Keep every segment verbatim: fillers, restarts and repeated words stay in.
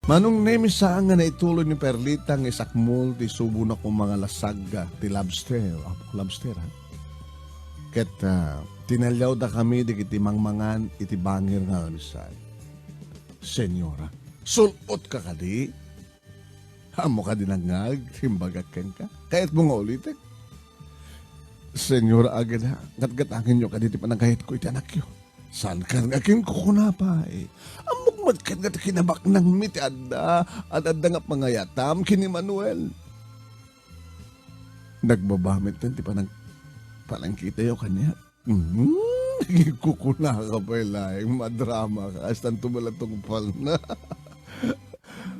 Manong Nemi, saan nga naituloy ni Perlita nga isakmol ti subona koma nga lasag ti lobster. Apo, lobster, ha? Ket, ah, tinaliawdakami dagiti mangmangan iti bangir nga almusal. Senyora, sul-otka kadi? Ammok a dinangag ti imbagak kenka. Kayatmo nga ulitek? Senyora Ageda, gatgatangenyo kadi ti panagayatko iti anakyo. Saan ket nga kinkukuna pay? Ammok met ket nga ti kinabaknangmi ti adda, ad-adda nga pangayatam ken ni Manuel. Nagbaba met ti panang-, panangkitayo kaniak. Mhm. Kukuna ka pay laeng, madrama ka, astanto bala tungpalna.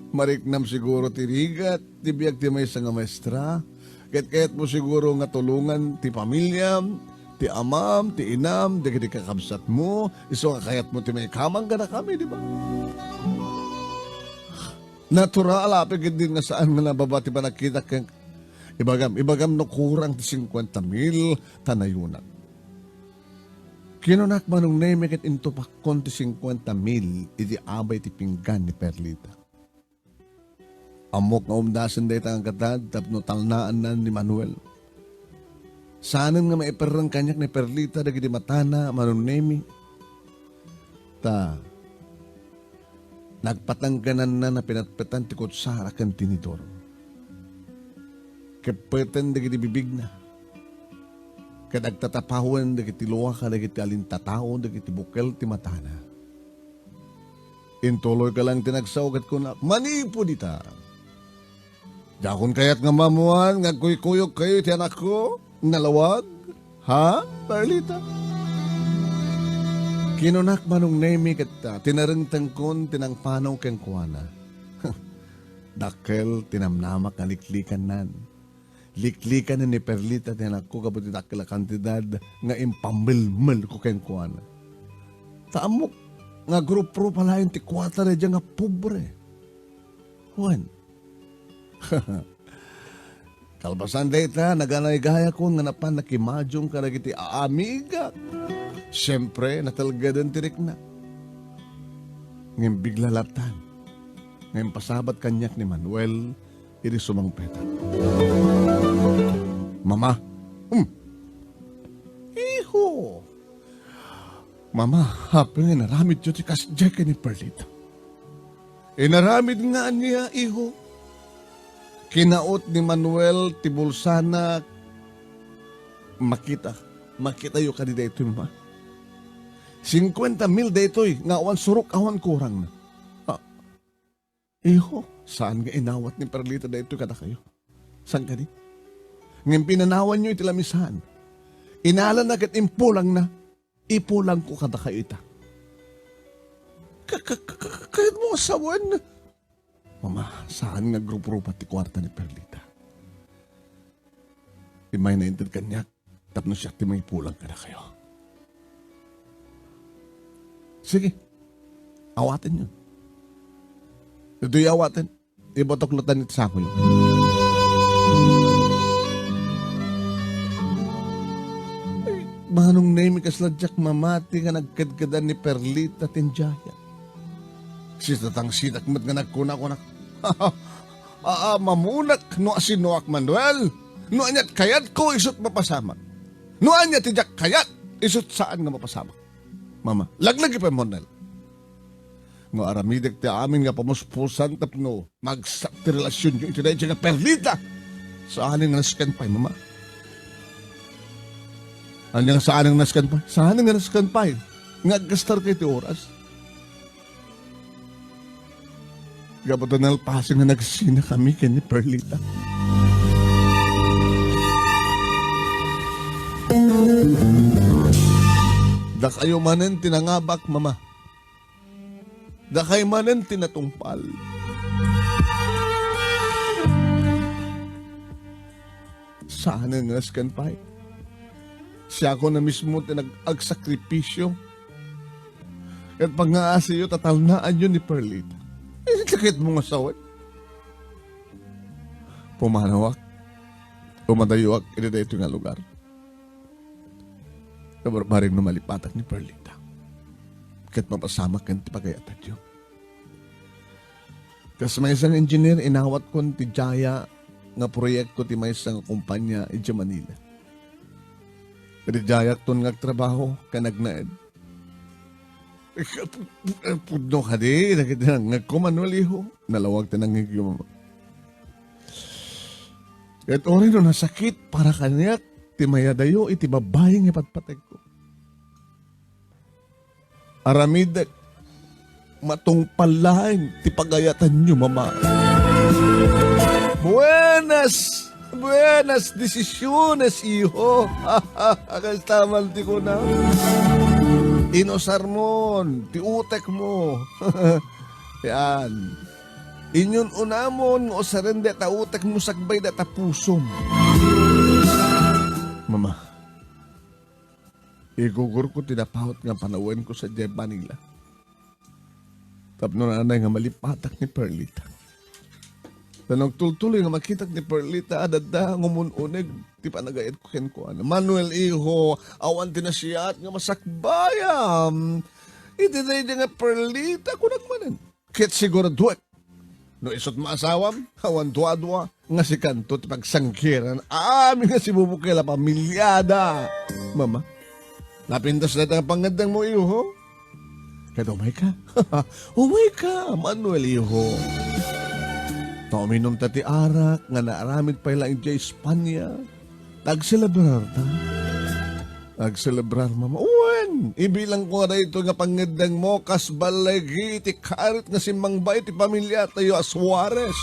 Mariknam siguro ti rigat ti biag ti maysa nga maestra. Ket kayatmo siguro nga tulongan ti pamiliam, ti amam, ti inam, dagiti kakabsatmo, isu nga kayatmo ti maikamang kadakami, di ba? Natural, apay ket din nga saan nga nababa ti panagkitak ken ibagam, ibagam no kurang ti singkuenta mil ta nayunak. Kinunak, Manong Nemi, ket intupakkon ti singkuenta mil iti abay ti pinggan ni Perlita. Ammok nga umdasen dayta nga gatad tapno talnaanna ni Manuel. Saanen nga maiperreng kaniak ni Perlita dagiti matana, Manong Nemi. Ta nagpatanggananna a pinatpetan ti kutsara ken tinidor. Keppeten dagiti bibigna. Ket agtatapawen dagiti lua kadagiti alintatao dagiti bukel ti matana. Intuloyka lang ti nagsao ket kunak, "Manipud ita, diakon kayat nga maammoan nga agkuykuyogkayo iti anakko, nalawag, ha, Perlita?" Kinunak, Manong Nemi, ket, ah, tinarengtengkon ti nangpanaw kenkuana. Dakkel ti namnamak nga liklikannan. Liklikan ni Perlita ti anakko gapu ti dakkel a kantidad nga impammelmelko kenkuana. Ta ammok nga agruprupa laeng ti kuarta daydiay nga pobre. Wen, kalpasan dayta, naganaygayakon nga napan nakimadium kadagiti aamigak. Siempre, natelgeden ti rikna. Ngem bigla lattan nga impasabat kaniak ni Manuel idi sumangpetak. "Mama." "Hmm." "Iho." "Mama, apay nga inaramidyo ti kasdiay ken ni Perlita?" "Inaramid nga ania, iho?" Kinaut ni Manuel ti bulsana. "Makita, makitayo kadi daytoy, Mama? Singkuenta mil daytoy nga awan surok, awan kurangna." "Ah, iho, saan nga inawat ni Perlita daytoy kadakayo? Saan kadi? Ngem pinanawanyo iti lamisaan. Inalana ket impulangna. Ipulangko kadakayo ita." "Ka-, ka-, ka-, ka-, kayatmo nga sawen?" "Mama, saan nga agruprupa ti kuarta ni Perlita. Immay nainted kaniak tapno siak ti mangipulang kadakayo." "Sige, awatenyon. Ditoy awaten. Ibatok latta iti sangoyo." Ay, Manong Nemi, kasla diak mamati nga nagkedkedan ni Perlita ti indiayak. Sitatangsitak met nga nagkunakunak, "Aa, mamunak no asinoak, Manuel. No aniat kayatko, isut mapasamak. No ania ti diak kayat, isut saan nga mapasamak. Mama, laglagi pay, Manuel. No aramidek ti amin nga pamuspusan tapno maagsak ti relasionyo iti daydiay nga Perlita, saanen nga nasken pay, Mama." "Ania nga saanen nga nasken pay?" "Saanen nga nasken pay nga aggastarka iti oras? Gapu ta nalpasen nga nagsinakami ken ni Perlita. Dakayo manen ti nangabak, Mama. Dakay manen ti natungpal. Saanen nga nasken pay. Siakon a mismo ti nag-, agsakripisio ket pangngaasiyo ta talnaanyo ni Perlita. Iti kayatmo nga sawen?" Pumanawak. Umadayoak iti daytoy nga lugar. Kabarbareng no malipatak ni Perlita ket mapasamak ken ti pagayatadyo. Kas maysa nga engineer, inawatkon ti diayak nga proyekto ti maysa nga kompania idiay Manila. Iti diayakton nga agtrabaho ken agnaed. Pudno kadi dagiti nangngegko, Manuel, iho? Nalawag ti nangngegyo, Mama. Ket uray no nasakit para kaniak ti mayadayo iti babai nga ipatpategko. Aramidek, matungpal laeng ti pagayatanyo, Mama. Buenas! Buenas decisiones, iho. Kasta man ti kuna. Inusarmon ti utekmo. Yan. Inyun-unamon nga usaren dayta utekmo sakbay dayta pusom. Mama, igugurko ti napaut nga panawenko sadiay Manila. Tapno nanay nga malipatak ni Perlita. Ta no agtultuloy nga makitak ni Perlita, adda nga umun-uneg ti panagayatko kenkuana. Manuel, iho, awan ti nasayaat nga masakbayam. Iti daydi nga Perlita, kunak manen. Ket siguraduek, no isut maasawam, awan duadua nga sikanto ti pagsangkiran amin nga sibubukel a pamiliada. Mama, napintas dayta nga pangngeddengmo, iho? Ket umayka. Umayka, Manuel, iho. Ta uminumta ti arak nga naaramid pay laeng idiay Espanya. Agselebrar ta. Agselebrar, Mama. Wen, ibilangko nga daytoy nga pangngeddengmo kas balligi iti karit nga simmangba iti pamiliatayo a Suarez.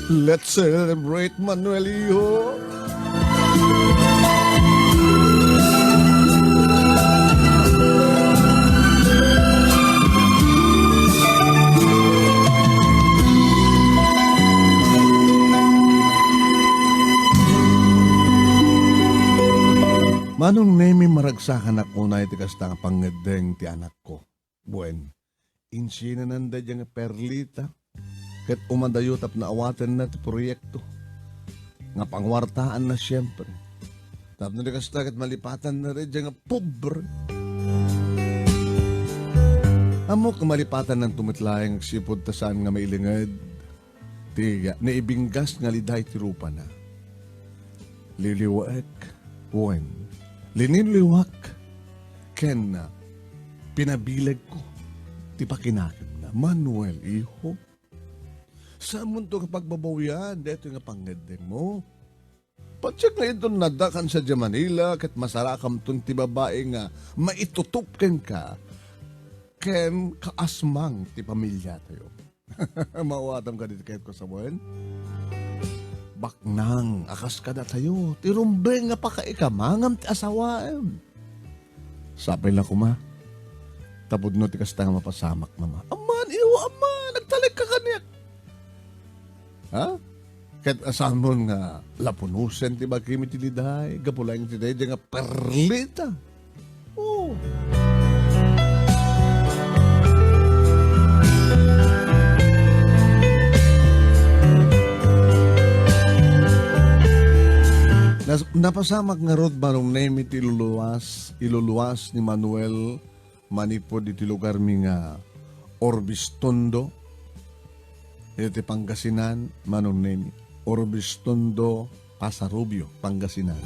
Let's celebrate, Manuel, iho. Manong Nemi, maragsakanak unay ti kasta nga pangngeddeng ti anakko. Wen, insinananda daydiay nga Perlita, ket umadayo tapno awatenna ti proyekto nga panguartaanna siempre. Tapno di kasta ket malipatanna daydiay nga pobre. Ammok nga malipatannanto met laeng agsipud ta saan nga mailinged ti naibinggas nga liday ti rupana. Liliwaek, wen, liniliwak, ken pinabilegko ti pakinakemna. Manuel, iho, saanmonto nga pagbabawian daytoy nga pangngeddengmo. Patiek nga inton naddakan sadiay Manila ket masarakamton ti babai nga maitutop kenka ken kaasmang ti pamiliatayo. Mauwatam kadi ti kayatko sawen? Baknang a kas kadatayo, ti rumbeng nga pakaikamangam ti asawaem. Sapay la koma, ta pudno ti kasta nga mapasamak, Mama. Amman, iho, amman, agtalekka kaniak. Ha? Ket asanon nga lapunosen ti bagim iti liday, gapu laeng iti daydiay nga Perlita. Oh. Nas-, napasamak ngarud, Manong Nemi, ti iluluwas, iluluwas ni Manuel manipud iti lugarmi nga Orbistondo, iti Pangasinan, Manong Nemi. Orbistondo, Pasarubio, Pangasinan.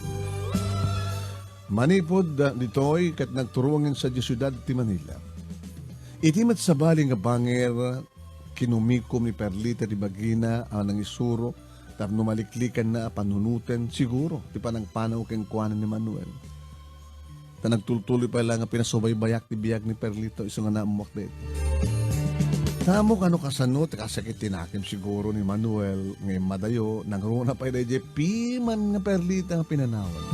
Manipud, ah, ditoy, ket nagturongen sadiay siudad ti Manila. Iti met sabali nga banger, kinumikom ni Perlita ti bagina a nangisuro tapno maliklikanna a panunoten, siguro, ti panangpanaw kenkuana ni Manuel. Ta nagtultuloy pay la nga pinasubaybayak ti biag ni Perlita, isu nga naammoak daytoy. Ta ammok no kasano ti kasakit ti nakem siguro ni Manuel nga immadayo, nangruna pay daydiay piman nga Perlita nga pinanawan.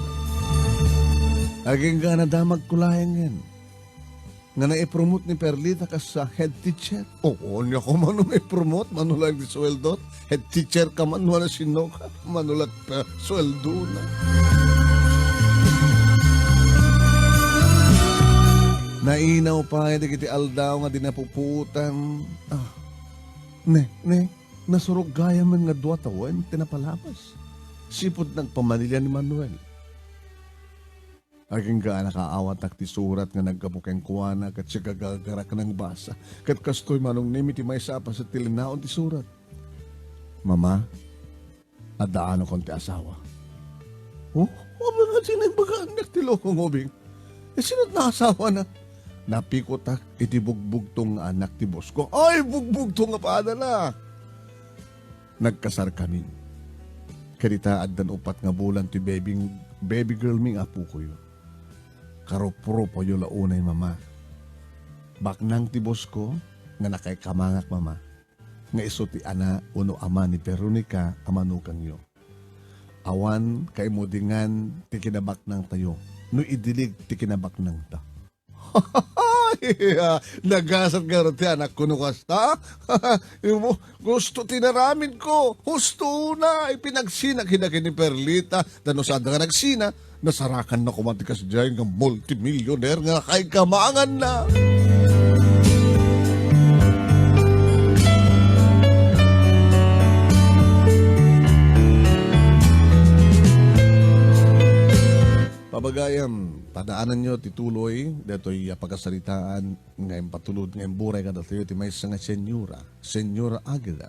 Agingga a nadamagko laengen nga naipromot ni Perlita kas, ah, head teacher. Oo, ania koma no maipromot, mano laeng ti sueldo? Head teacher ka man, wenno sino ka, mano la ti, ah, sueldona? Nainaw pay dagiti aldaw nga di napupuotan. Ah, ne, ne, nasurok gayam nga dua tawen ti napalabas. Sipud nagpamanilya ni Manuel. Agingga a nakaawatak ti surat nga naggapu kenkuana ket siak a gagarak nangbasa. Ket kastoy, Manong Nemi, ti maysa a paset ti linaon ti surat. "Mama, addaanakon ti asawa." "Oh, apay nga sino imbagaannak ti lokong ubing? Eh, sino ti naasawana?" "Napikutak iti bugbugtong nga anak ti boss ko." "Ay, bugbugtong nga padana!" Nagkasarkamin. Ket ita addan uppat nga bulan ti baby, baby girl mi nga apokoyo. Karupropoyo la unay, Mama. Baknang ti boss ko nga nakaikamangak, Mama, nga isu ti ana ono ama ni Veronica a manukangyo. Awan kaimudingan ti kinabaknangtayo no idilig ti kinabaknangta. Nagasat ngarud ti anakko no kasta. Imo, gusto ti inaramidko. Husto una, ipinagsina kida ken ni Perlita. Ta no saan nga nagsina, nasarakanna koma ti kasdiay nga multimillionaire nga nakaikamangna. Pabagayam, tadaananyo ti tuloy daytoy a pakasaritaan nga impatulod nga imburay kadatayo ti maysa nga senyora, Senyora Aguila.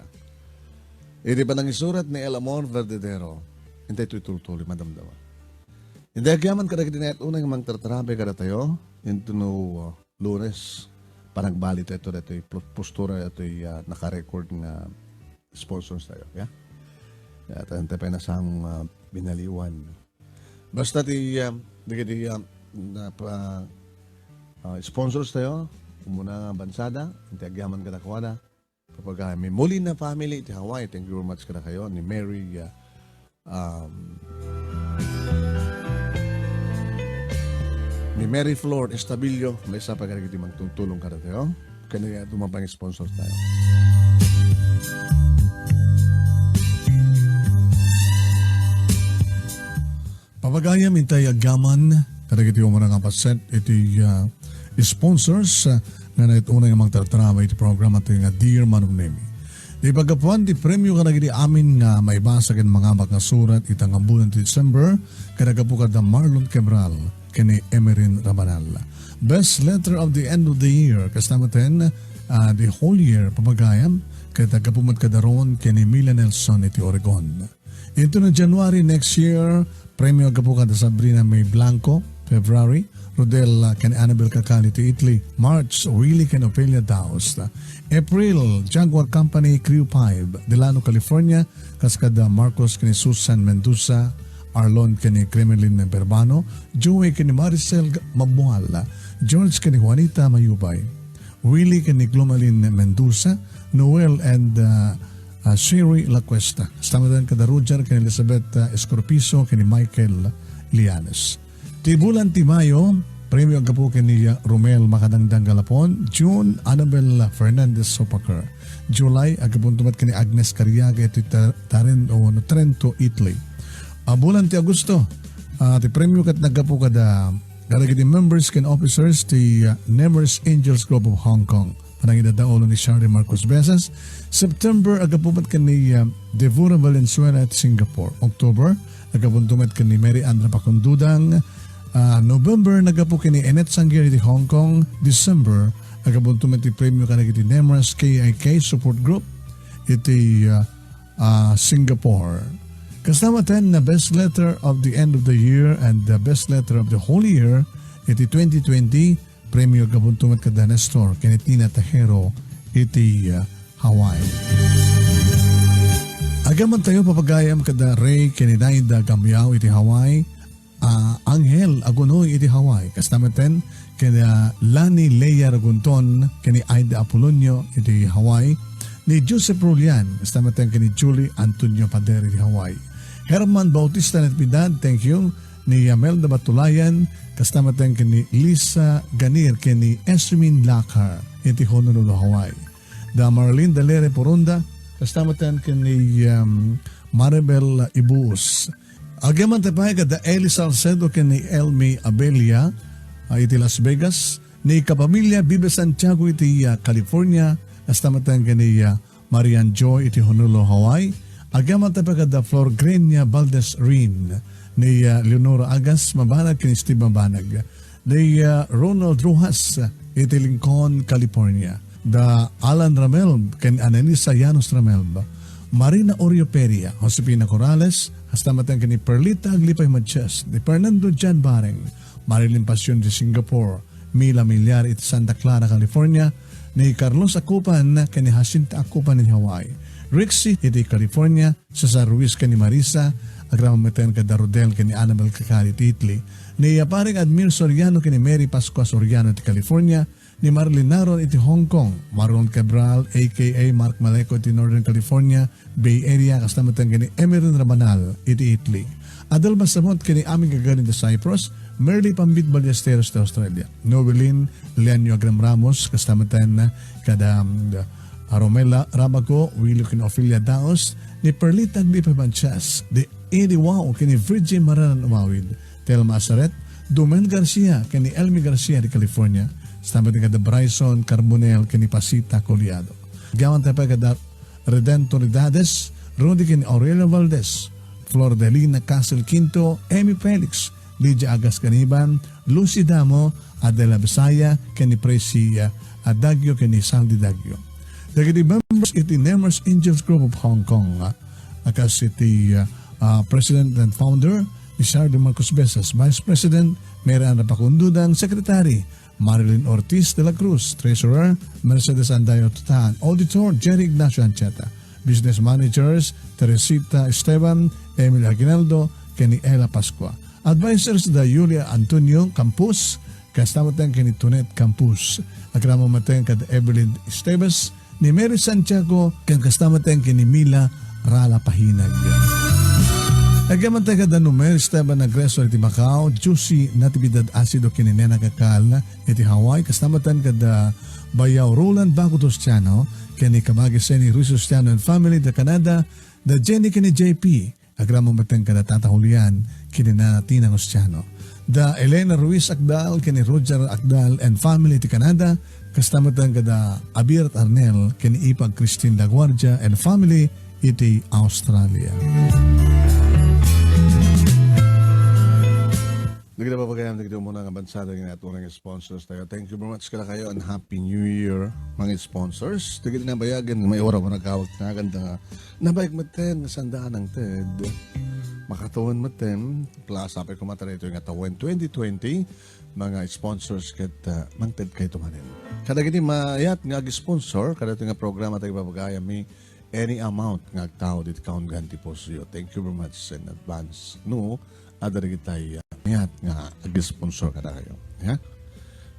Iti panangisurat ni El Amor Verdadero, intay toy tultuloy, madamdama. Intay agyaman kadagiti naet unay nga mangtartarabi kadatayo, intono, uh, Lunes, panagbali tayo ito, daytoy pl-, postura, daytoy, uh, naka-record nga sponsors tayo, ya? Ya, tayo, tayo pa'y nasang, uh, binaliwan. Basta ti, uh, dagiti, uh, napa-, uh, sponsors tayo, umuna nga bansada, intay agyaman kadakuada, Papagayam, Molina family iti Hawaii. Thank you very much kadakayo. Ni Mary, uh, um, ni Mary Flor Estabillo, maysa pay kadagiti mangtultulong kadatayo. Kani nga dumapang sponsor tayo. Papagayam, intay agyaman kadagiti umuna nga paset iti, ah, sponsors, ah, nga naet unay nga mangtartarama iti programa tayo nga Dear Manong Nemi. Ti paggapuan ti premio kadagiti amin nga maibasa ken mangabak nga surat ita nga bulan ti December, kadagapu kada Marlon Cabral ken ni Emerin Rabanal. Best letter of the end of the year, kasta maten, ah, the whole year, papagayam, kadagapu met kada Ron ken ni Mila Nelson iti Oregon. Into na January next year, premio agapu kada Sabrina May Blanco, February, Rodel, uh, ken Annabel Kakali ti Italy, March, Willie ken Ofelia Daost, April, Jaguar Company, Crew five, Delano, California, kas kada Marcos ken Susan Mendoza, Arlon ken Cremelin Berbano, Joey ken Maricel G-, Mabual, George ken Juanita Mayubay. Willie ken ni Glomalin Mendoza, Noel and, uh, uh, Sherry Lacuesta. Kasta maten kada Roger ken Elizabeth, uh, Escorpizo ken ni Michael Lianes. Ti bulan ti Mayo, premio agapu ken ni, uh, Romel Makadangdang Galapon, June, Annabel Fernandez Sopaker. July, agapu met ken ni Agnes Cariaga iti Ta-, Taren-, o no, Trento, Italy. A bulan ti Agosto, ah, ti premio ket naggapu kada Kadagiti members ken officers ti, uh, Nemers Angels Group of Hong Kong. Panangidadaolo ni Charlie Marcos Besas. September, agapu met ken ni, uh, Devora Valenzuela ti Singapore. October, agapu met ken ni Mary Andra Pacundudang. Uh, November, nagapu ken ni Enette Sanguir ti Hong Kong. December, agapu met ti premio kadagiti Nemers K I K Support Group iti, uh, ah, Singapore. Kasta maten na best letter of the end of the year and the best letter of the whole year iti twenty twenty, premio agapu met kada Nestor ken ni Tina Tajero iti, ah, Hawaii. Agyaman tayo, papagayam kada Ray ken ni Naida Gamiao iti Hawaii. Ah, Angel Agunoy iti Hawaii. Kasta maten ken, ah, Lani Lea Ragunton ken ni Aida Apolonio iti Hawaii. Ni Joseph Rulian, kasta maten ken ni Julie Antonio Pader iti Hawaii. Herman Bautista Natividad, thank you. Ni Imelda Batulayan, kasta maten ken ni Lisa Ganir ken ni Esmin Lakar iti Honolulu, Hawaii. Da Marlene Dalere Poronda, kasta maten ken ni, um, Maribel Ibuos. Agyaman tayo pay kada Eli Salcedo ken ni Elmi Abella, ah, iti Las Vegas, ni kapamilya Bibe Santiago iti, ah, California, kasta maten ken ni, ah, Marian Joy iti Honolulu, Hawaii. Agyaman tayo pay kada Flor Grenia Valdez Rin, ni, ah, Leonora Agas Mabanag ken Steve Mabanag. Ni, ah, Ronald Rojas iti Lincoln, California. Da Alan Ramelb ken Annalisa Llanos Ramelb. Marina Orio Peria, Josefina Corrales, kasta met ken ni Perlita Aglipay Matias, ni Fernando John Bareng, Marilyn Pasion ti Singapore, Mila Miliar iti Santa Clara, California, ni Carlos Acupan ken ni Jacinta Acupan iti Hawaii, Rixie iti California, Cesar Ruiz ken ni Marisa, agraman met ken da Rodel ken ni Annabel Cacari iti Italy, ni Paring Admir Soriano ken ni Mary Pascua Soriano iti California, ni Marilyn Naron iti Hong Kong, Marlon Cabral, A K A Mark Maleco iti Northern California, Bay Area, kasta met ken ni Emerin Rabanal iti Italy. Adal masamot ken ni amin gagarin ti Cyprus, Merly Pambit Ballesteros ti Australia, Novelin Leanio Agram Ramos, kasta met ken kada, um, Romela Rabago, Wilio ken Ofelia Daos, ni Perlita Aglipay Manchas, di Eddie Wow ken ni Virgie Maranan Umawid, Telma Asaret, Dumel Garcia ken ni Elmi Garcia di California, kasta met ken kada Bryson Carbonell ken ni Pasita Coliado. Agyamankami kada Redentor Hidades, Rudy ken Aurelio Valdez, Flordelina Castle Quinto, Emmy Felix, Lydia Agas Ganiban, Lucy Damo, Adela Bisaya, ken ni Presi, ah, Dagio ken ni Sandy Dagio. Dagiti members iti Nemers Angels Group of Hong Kong, ah, a kas iti, ah, ah, President and Founder ni Sardi Marcos Besas, Vice President Mary Ann Rapacondudan, Secretary Marilyn Ortiz de la Cruz, Treasurer Mercedes Andayo Tutan, Auditor Jerry Ignacio Ancheta, Business Managers Teresita Esteban, Emil Aguinaldo, ken ni Ella Pascua. Advisors da Julia Antonio Campos, kasta met ken ni Tonet Campos. Agraman met ken kad Evelyn Esteves, ni Mary Santiago, ken kasta met ken ni Mila Rala Pahinag. Agyamankami kada Nomer Esteban Agresor iti Macau, Juicy Natividad Asido ken ni Nena Kakal iti Hawaii, kasta met kada Bayaw Roland Bago Tostiano, ken ni Kabagi Seni Ruiz Tostiano and family da Canada, da Jenny ken ni J P, agraman met ken kada Tata Julian ken ni Nana Tina Angustiano. Da Elena Ruiz Agdal ken ni Roger Agdal and family ti Canada, kasta met ken kada Abirat Arnel ken ni Ipag Christine Laguardia and family iti Australia. Dagiti papagayam, dagiti umuna nga bansa, dagiti aturang sponsors tayo. Thank you very much kadakayo and Happy New Year, mga sponsors. Dagiti nabayagen, may ura mo nagkawag na ganda nga. Nabayag met ten, nga sandaan ang ted. Makatuan met ten, plus apay kumata na ito nga tawen twenty twenty, mga sponsors ket, ah, mangted kayo tumanen. Kadagiti mayat nga ag-sponsor, kadagiti nga programa tayo papagayam mi, any amount nga agtaud iti Kaun Ganti Pusoyo. Thank you very much in advance. No, adda dagitay, ah, mayat nga ag-sponsor kadakayo. Ya?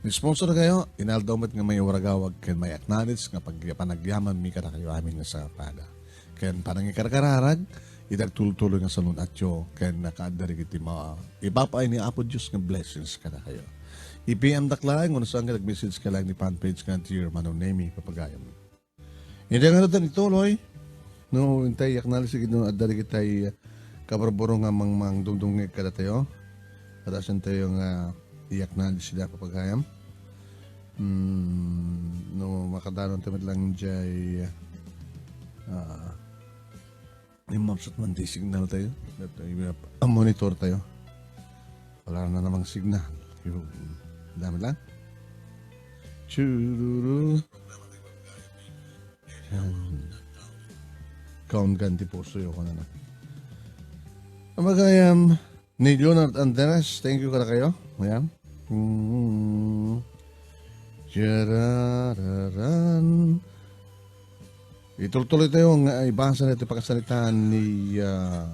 Ni-sponsor kayo, inaldaw met nga may uragawag ken may acknowledge nga pag-, panagyaman mi kadakayo amin nga sangapada. Ken panangikarkararag, iti agtultuloy nga salun-atyo, ken nakaadda dagiti ma-, ipapaay ni Apo Dios nga blessings kadakayo. I-P M dak laeng, wenno saan nga nag-message ka laeng ni fan page nga Dear Manong Nemi, papagayam. Iti nga ituloy, no, intay yak nalisig no adda dagitay kaburburo nga mang-, mangdumdumngeg kadatayo. Kadasen tayo nga iyak na di sila papagayam. Hmm, no, makadanon tayo met lang jay, ah, Yung mapsat man di signal tayo. At, uh, yung, uh, monitor tayo. Wala na namang signal. Yung, dami lang. Chururu. Yan. Kaun Ganti Pusoyo ko na na. Ang bagay, um, ni Leonard Andres, thank you kadakayo. Ayan. Mm. Charararan. Itultuloy tayo nga ibasa na iti pakasaritaan ni, ah,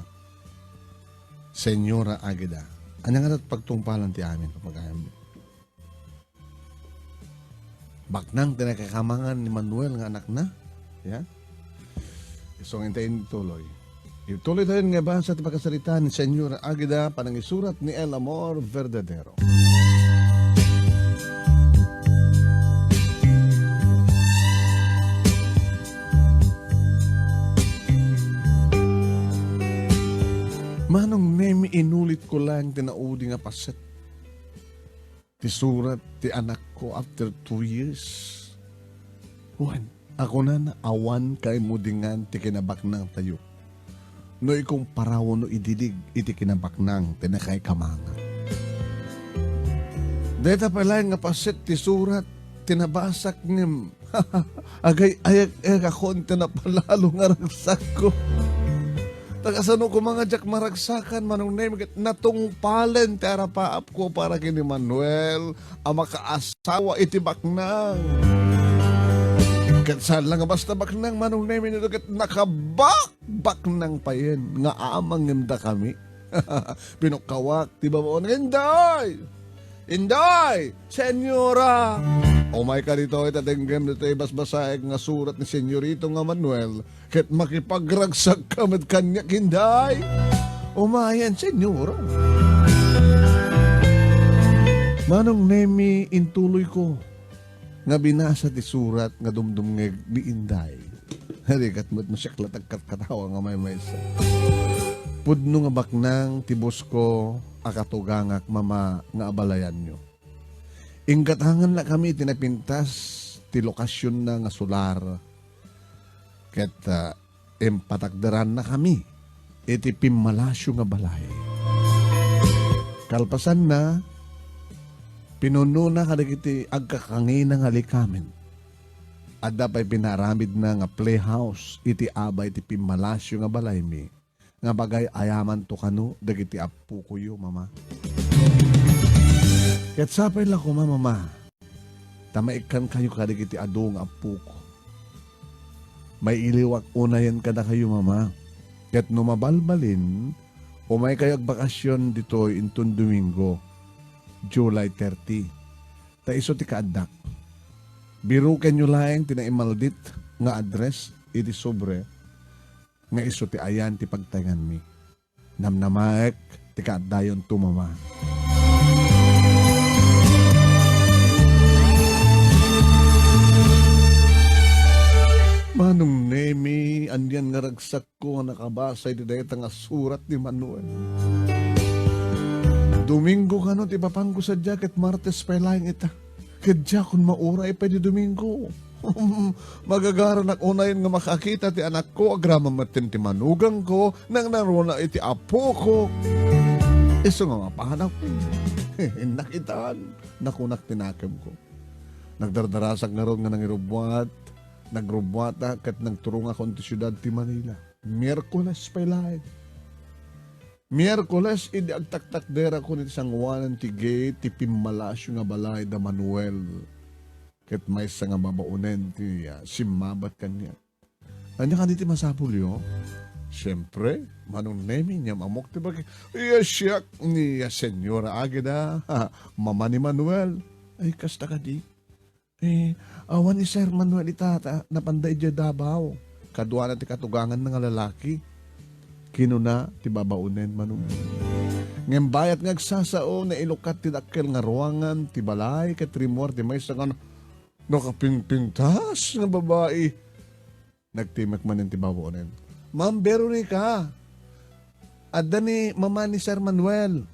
Senyora Agida. Anya nga pagtungpalan ti amin, papagayam? Baknang ti nakakamangan ni Manuel nga anakna. Ya? Isu nga intay ituloy. Ituloy tayo nga basa ti pakasaritaan ni Senyora Agida, panangisurat ni El Amor Verdadero. Manong Nemi, inulit ko lang ti naudi nga paset ti surat ti anakko after two years. Wen, a kunana, awan kaimudingan ti kinabaknang tayo no ikumpara wenno idilig iti kinabaknang ti nakaikamangan. Dayta pay laeng nga paset ti surat ti nabasak ngem Agay-ayag-ayagakon ti napalalo nga ragsakko. Ta kasano koma nga diak maragsakan, Manong Nemi, ket natungpalen ti arapaapko para ken ni Manuel a makaasawa iti baknang. Ket saan la nga basta baknang, Manong Nemi, no ket nakabakbaknang payen nga amangenda kami. Pinukkawak ti babaon, "Inday! Inday! Senyora!" Umayka ditoy, ta denggem ditoy basbasaek nga surat ni Senyorito nga Manuel, ket makipagragsakka met kaniak, Inday. Umayen, Senyora. Manong Nemi, intuloyko nga binasa ti surat nga dumdumngeg ni Inday. Rigat met no siak la ti agkatkatawa nga maymaysa. Pudno nga baknang ti bosko a katugangak, Mama, nga abalayanyo. Inggatangen la kami iti napintas ti lokasionna nga solar. Ket, ah, impatakderanna kami iti pimmalasio nga balay. Kalpasanna, pinunnona kadagiti agkakangina nga likamen. Adda pay pinaaramidna nga playhouse iti abay ti pimmalasio nga balaymi, nga pagay-ayamanto kano dagiti appokoyo, Mama. Ket sapay la koma, Mama, ta maikkankayo kadagiti adu nga appoko. Mailiwak unayen kadakayo, Mama. Ket no mabalbalin, umaykayo agbakasyon ditoy inton Domingo, July thirty. Ta isu ti kaaddak. Birukenyo laeng ti naimaldit nga address iti sobre nga isu ti ayan ti pagtaenganmi. Namnamaek ti kaaddayonto, Mama. Manong Nemi, anian nga ragsakko nga nakabasa iti dayta nga surat ni Manuel. Domingo kano ti papanko sadiay ket Martes pay laeng ita. Ket diakon mauray pay ti Domingo. Magagaranak unayen nga makakita ti anakko, agraman metten ti manugangko, nangnangruna iti apoko. Isu nga mapanawko. Nakitaan, nakunak ti nakemko. Nagdardarasak ngarud nga nangirubbuat, nagrubbuatak ket nagturongakon ti siudad ti Manila. Miyerkules pay laeng. Miyerkules, idi agtaktakderakon iti sangoanan ti gate ti pimmalasio nga balay da Manuel, ket maysa nga babaonen ti, ah, simmabat kaniak. Ania kadi ti masapulyo? Siempre, Manong Nemi, inyam-amok ti bagi. Iya, siak ni, ah, Senyora Agida, Mama ni Manuel. Ay, kasta kadi. Eh, awan ni Sir Manuel ita ta napanda idiay Davao. Kaduana ti katuganganna nga lalaki. Kinuna ti babaonen, Manong. Ngem bayat nga agsasao, nailukat ti dakkel nga ruangan ti balay ket rimmuar ti maysa nga nakapingpingtas nga babai. Nagtimek manen ti babaonen. "Ma'am Veronica, adda ni mama ni Sir Manuel,"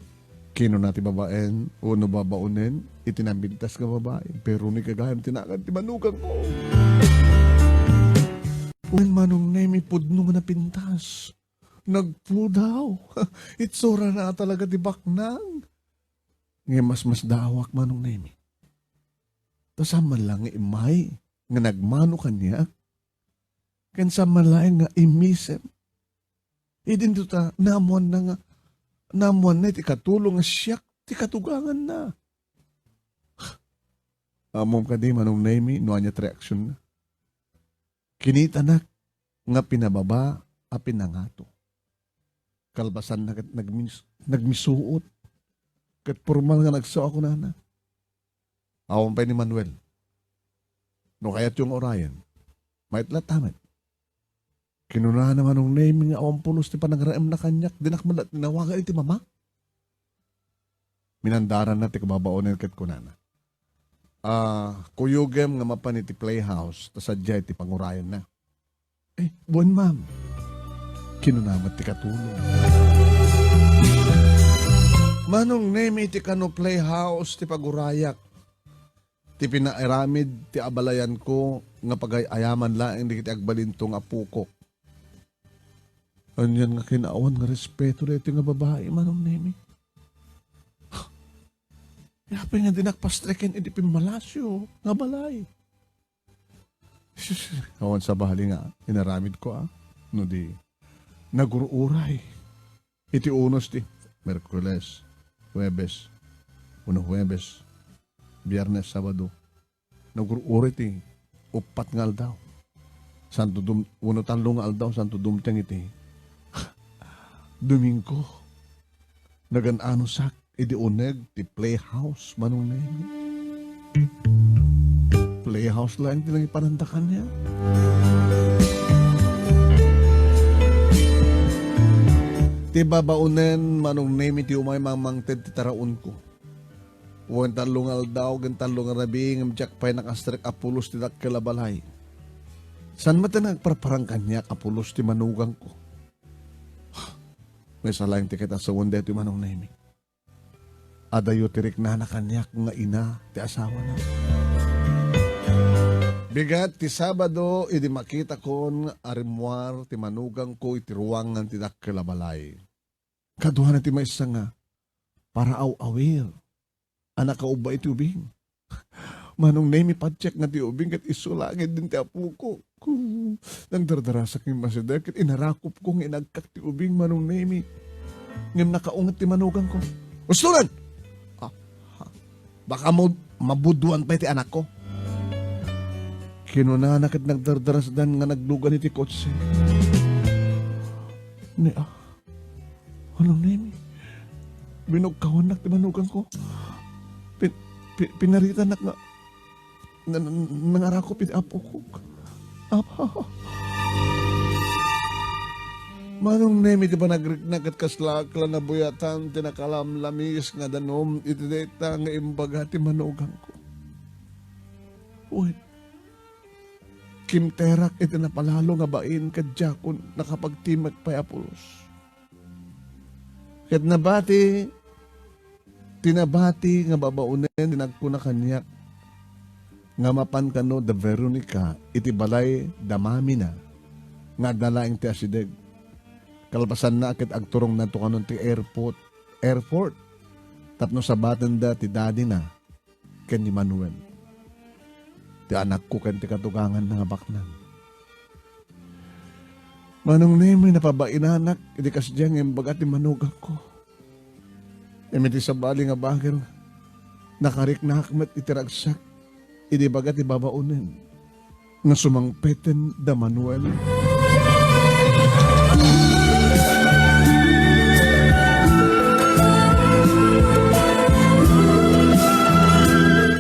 kinuna ti babaen, wenno babaonen, iti napintas nga babai. "Veronica gayam ti nagan ti manugangko." Wen, Manong Nemi, pudno nga napintas. Nagpudaw. Itsurana talaga ti baknang. Ngem masmasdaawak, Manong Nemi. Ta saan man la nga immay nga nagmano kaniak. Ken saan man laeng nga immisem. Idinto ta, naammoanna nga, naammoanna iti katulo nga siak ti katuganganna. Ammom kadi, Manong Nemi, no ania ti reaksionna? Kinitanak nga pinababa a pinangato. Kalpasanna ket nagmis-, nagmisuot. Ket pormal nga nagsao a kunana, "Awan pay ni Manuel. No kayatyo nga urayen, maitlatta met." Kinunana, Manong Nemi, nga awan pulos ti panagraemna kaniak, dinak met la tinawagan iti mama. Minandaranna ti kababaonen ket kunana, "Ah, kuyogem nga mapan iti playhouse, ta sadiay ti pangurayenna." "Eh, wen, ma'am," kinuna met ti katulo. Manong Nemi, iti kano playhouse ti pagurayak. Ti pinairamid ti abalayanko nga pagay-ayaman laeng dagiti agbalinto nga apokok. Anian nga kinaawan nga respeto daytoy nga babai, Manong Nemi. Apay nga dinak pastreken iti pimmalasyo nga balay? Awan sabali nga inaramidko, a. No di, nagur-uray. Iti unos ti Miyerkules, Huwebes, wenno Huwebes, Biernes, Sabado. Nagur-uray ti uppat nga aldaw. Santo dum-, wenno tallo nga aldaw, santo dumteng iti Domingo. Nagan-anosak idi uneg ti playhouse, Manong Nemi. Playhouse laeng ti nangipananda kaniak. Ti babaonen, Manong Nemi, ti umay mamangted ti taraonko. Wen tallo nga aldaw ken tallo nga rabii ngem diak pay nakastrek a pulos ti dakkel a balay. Saan met a nagparparang kaniak a pulos ti manugangko? Maysa laeng ti ket a sawen daytoy, Manong Nemi. Adayo ti riknana kaniak nga ina ti asawana. Bigat ti Sabado idi makitakon a rimmuar ti manugangko iti ruangan ti dakkel a balay. Kaduana ti maysa nga paraaw-awir a nakaubba iti ubing. Manong Nemi, patiek nga ti ubing ket isu laeng din ti apoko. Nagdardarasak nga immasider ket inarakopko nga inagkak ti ubing, Manong Nemi. Ngem nakaunget ti manugangko. Ustonen! Ah, ha. Baka mo mabuduan pay ti anakko. Kinunana ket nagdardarasdan nga naglugan iti kotse. Ni, ah, Manong Nemi, binugkawannak ti manugangko. Pin-, pi-, pinaritanak nga na-, na-, nangarakop iti apokok. Apa? Manong Nemi, ti panagrikna ket kasla ak la nabuyatan ti nakalamlamis nga danum iti dayta nga imbaga ti manugangko. Wen, kimterak iti napalalo nga bain ket diakon nakapagtimek pay a pulos. Ket nabati, ti nabati nga babaonen ti nagkuna kaniak nga mapan kano da Veronica iti balay da mamina nga adda laeng ti asideg. Kalpasanna ket agturongnato kanon ti airport, airport tapno sabatenda ti dadina ken ni Manuel, ti anakko ken ti katuganganna nga baknang. Manong Nemi, napabainanak idi kasdiay nga imbaga ti manugangko. Ngem iti sabali nga bagel, nakariknaak met iti ragsak idi ibaga ti babaonen nga sumangpeten da Manuel.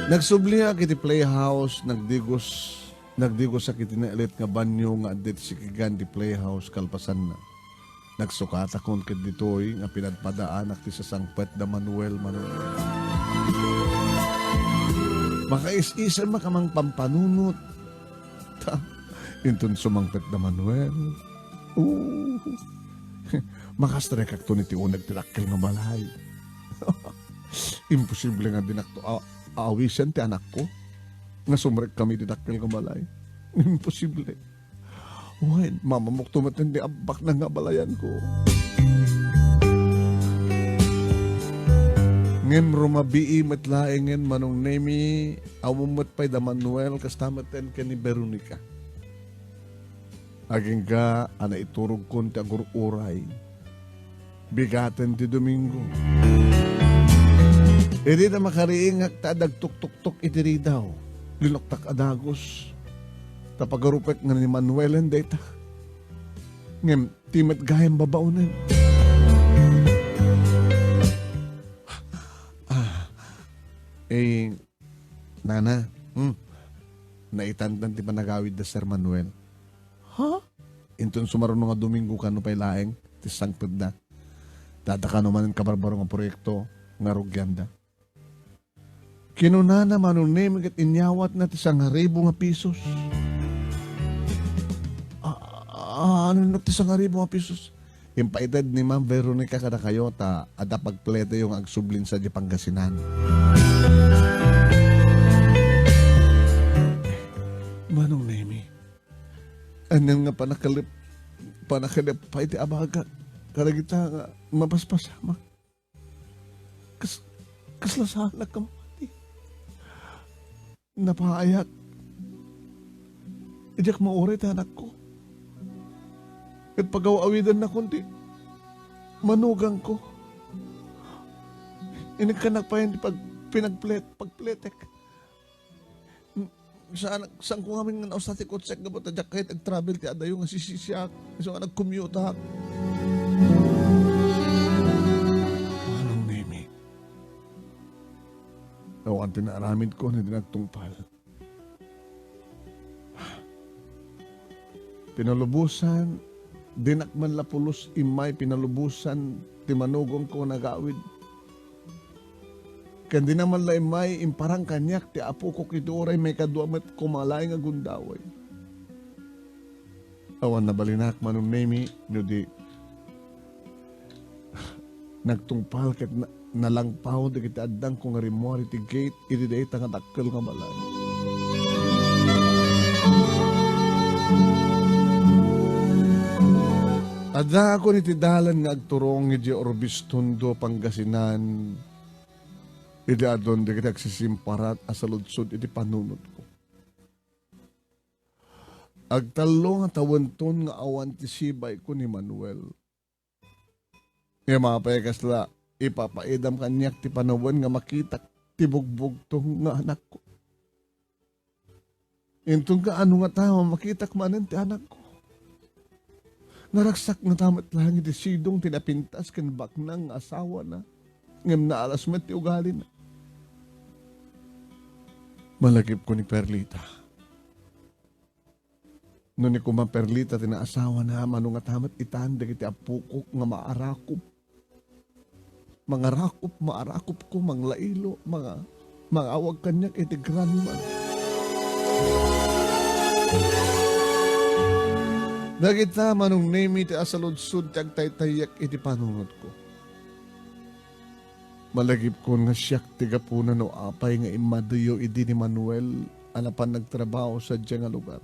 Nagsubliak iti playhouse, nagdigos, nagdigosak iti naelit nga banio nga adda iti sikigan ti playhouse kalpasanna. Nagsukatakon ket ditoy nga pinadpadaanak ti sasangpet da Manuel, Manuel. Makaisisem a kamang pampanunot. Ta, inton sumangpet da Manuel, uh, makastrekakton iti uneg ti dakkel nga balay. Imposible nga dinakto a-, aawisen ti anakko nga sumrekkami iti dakkel nga balay. Imposible. Wen, mamamukto met ti abbaknang nga abalayanko. Ngem rumabii met laengen, Manong Nemi, ammom met pay da Manuel, kasta met ken ni Veronica. Agingga a naiturogkon ti agur-uray. Bigaten ti Domingo. Idi ta makariingak ta adda agtuktuktok iti ridaw, linuktak a dagus. Ta pagarupek nga ni Manuelen dayta. Ngem, ti met gayam babaonen. Ah, eh, Nana, hmm, naitantan ti panagawid da Sir Manuel. Ha? Inton sumaruno nga Domingo kano pay laeng ti sangpetda. Dada kano manen kabarbaro nga proyekto nga rugianda. Kinunana, Manong Nemi, ket inyawatna ti sangaribu nga pisos. Ah, ah, ano na ti sangaribu nga pisos? Impaited ni Ma'am Veronica kadakayo ta adda pagpletoyo nga agsublin sadiay Pangasinan. Manong Nemi, ania nga panakalip-, panakalip pay ti abagak kadagita nga mapaspasamak. Kas-, kasla saanak nga mamati. Napaayak. Diak mauray ti anakko. Ket pagaw-awidennakon ti manugangko. Inikkannak payen ti pag-, pinagplet-, pagpletek. Saan, saanko ngamin nga nausta ti kotsek gapu ta diak kayat agtravel ti adayo nga sisisiak. Isu nga nagkumyutak. Manong Nemi. Awan ti naaramidko nga di nagtungpal. Pinalubosan, dinak man la pulos immay pinalubosan ti manugongko nga nagawid. Ken dina man la immay imparang kaniak ti apokok iti uray maikadua met koma laeng a gundaway. Awan nabalinak, Manong Nemi, no di nagtungpal ket na-, nalangpaw dagiti addangko nga rimmuar iti gate iti dayta nga dakkel nga balay. Addaakon iti dalan nga agturong idiay Urbiztondo, Pangasinan, idi adun dagiti agsisimparat a saludsod iti panunotko. Agtallo nga tawenton nga awan ti sibayko ni Manuel. Ngem apay kasla ipapaidam kaniak ti panawen nga makitak ti bugbugtong nga anakko? Inton kaano ngata a makitak manen ti anakko? Naragsak ngata met laeng iti sidong ti napintas ken baknang nga asawana, ngem naalas met ti ugalina. Malagipko ni Perlita. No ni koma Perlita ti naasawana, mano ngata met itan dagiti apokok nga maarakop. Mangarakop, maarakopko, manglailo, manga-, mangawag kaniak iti granman. Dagita, Manong Nemi, ti asaludsod ti agtaytayek iti panunotko. Malagipkon nga siak ti gapuna no apay nga immadiyo idi ni Manuel a napan nagtrabaho sadiay nga lugar.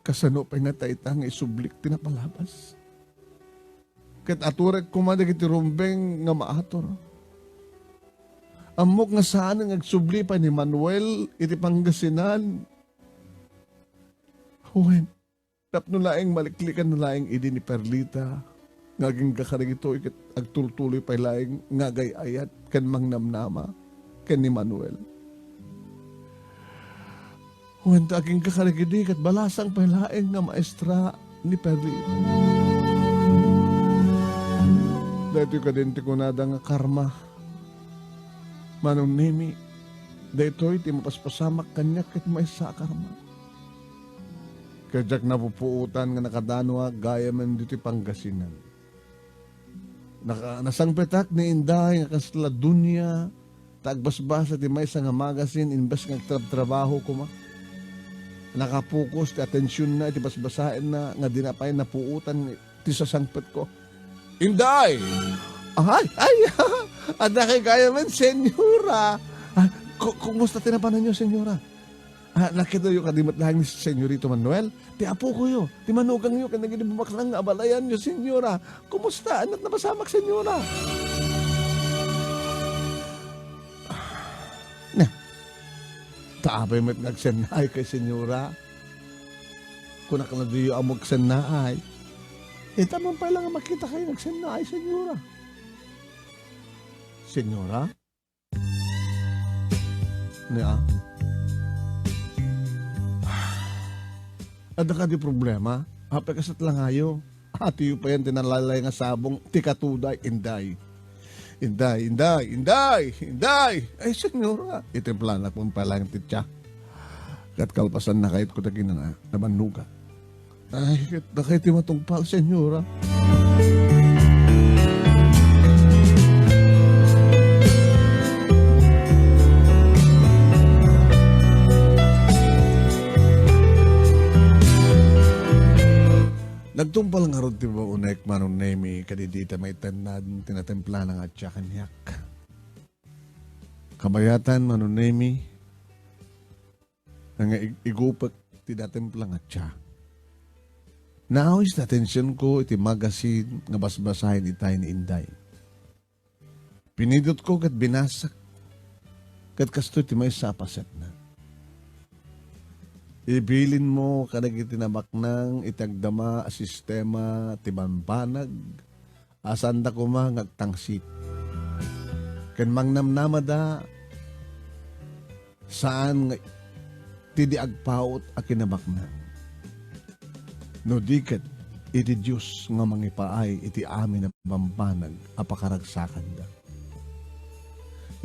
Kasano pay ngata ita nga isublik ti napalabas? Ket aturek koma dagiti rumbeng nga maatur. Ammok nga saan nga agsubli pay ni Manuel iti Pangasinan. Wen, tapno laeng maliklikan na laeng idi ni Perlita nga agingga kadagitoy ket agtultuloy pay laeng nga agay-ayat ken mangnamnama ken ni Manuel. Wen, ta agingga kadagidi ket balasang pay laeng nga maestra ni Perlita. Daytoy kadin ti kunada nga karma. Manong Nemi, daytoy ti mapaspasamak kaniak ket maysa a karma. Ket diak napupuotan nga nakadanuak gayamen ditoy Pangasinan. Naka-, nasangpetak ni Inday nga kasla dunia ta agbasbasa ti maysa nga magazine imbes nga agtrabtrabaho koma. Nakapokus ti atensionna iti basbasaenna nga dina pay napuotan ti sasangpetko. Inday! Ay, ay, adda kay gayamen, senyora. Ah, ku-, kumusta ti napananyo, senyora? Ah, nakitayo kadi met laeng ni Senyorito Manuel? Ti apokoyo, ti manugangyo, ken dagiti bumaknang nga abalayanyo, senyora. Kumusta? Ania ti napasamak, senyora? Na, ta apay met nga agsennaay kay senyora? Kunak nga diyo ammo agsennaay. Ita man pay la nga makitakayo nga agsennaay, senyora. Senyora? Nia? Adda kadi problema? Apay kasla ngayo? Atiyo payen ti nalaylay nga sabong ti katuday, Inday. Inday, Inday, Inday, Inday! Ay, senyora, itimplanak man pay laeng ti tsa. Ket kalpasan, nakayatko dagina nga nabannogak. Ay, ket dakay ti matungpal, senyora. Nagtungpal ngarud ti babaonek, Manong Nemi, kadidi ta maitennad ti natimplana nga atsa kaniak. Kabayatan, Manong Nemi, nga ig-, igupek ti natimpla nga tsa. Naawis ti atensionko iti magazine nga basbasaen itay ni Inday. Pinidutko ket binasak, ket kastoy ti maysa a pasetna. Ibilinmo kadagiti nabaknang iti agdama a sistema ti bambanag a saanda koma nga agtangsit. Ken mangnamnamada, saan nga ti di agpaut a kinabaknang. No di ket iti Dios nga mangipaay iti amin a bambanag a pakaragsakanda.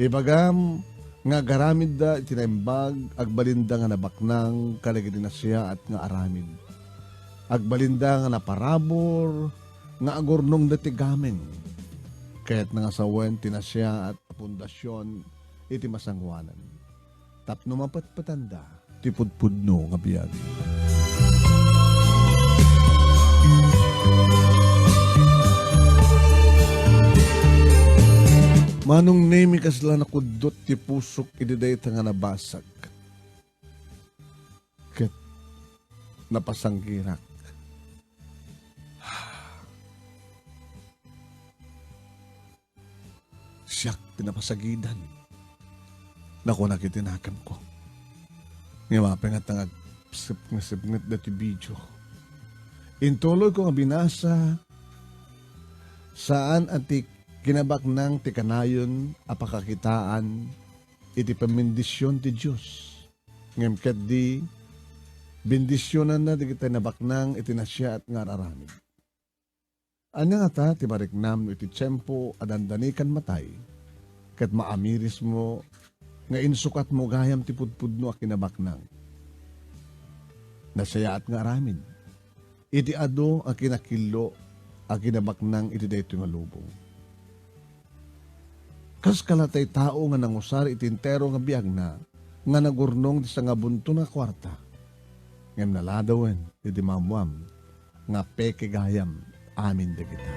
Ibagam nga agaramidda iti naimbag, agbalinda nga nabaknang kadagiti nasiaat nga aramid. Agbalinda nga naparabur nga agurnongda ti gameng. Kayatna nga sawen ti nasiaat a pundasion iti masangoanan. Tapno mapetpetanda ti pudpudno nga biag. Manong Nemi, kasla nakuddot ti pusok idi dayta nga nabasag. Ket napasanggirak. Siak ti napasagidan, nakunak iti nakemko. Ngem apay nga ta nga agsep-, nga sepnget dati video. Intuloyko nga binasa, saan a ti kinabaknang ti kanayon a pakakitaan iti pammendision ti Dios. Ngem ketdi, bendisionanna dagiti nabaknang iti nasiaat nga ar-aramid. Ania ngata ti mariknam no iti tiempo a dandani ken matay, ket maamirismo nga insukatmo gayam ti pudpudno a kinabaknang? Nasayaat nga aramid iti adu a kinakillo a kinabaknang iti daytoy nga lubong. Kas kala tay tao nga nangusar iti entero nga biagna nga nagurnong ti sangabunton nga kuarta. Ngem naladawen iti maammoam nga peke gayam amin dagita.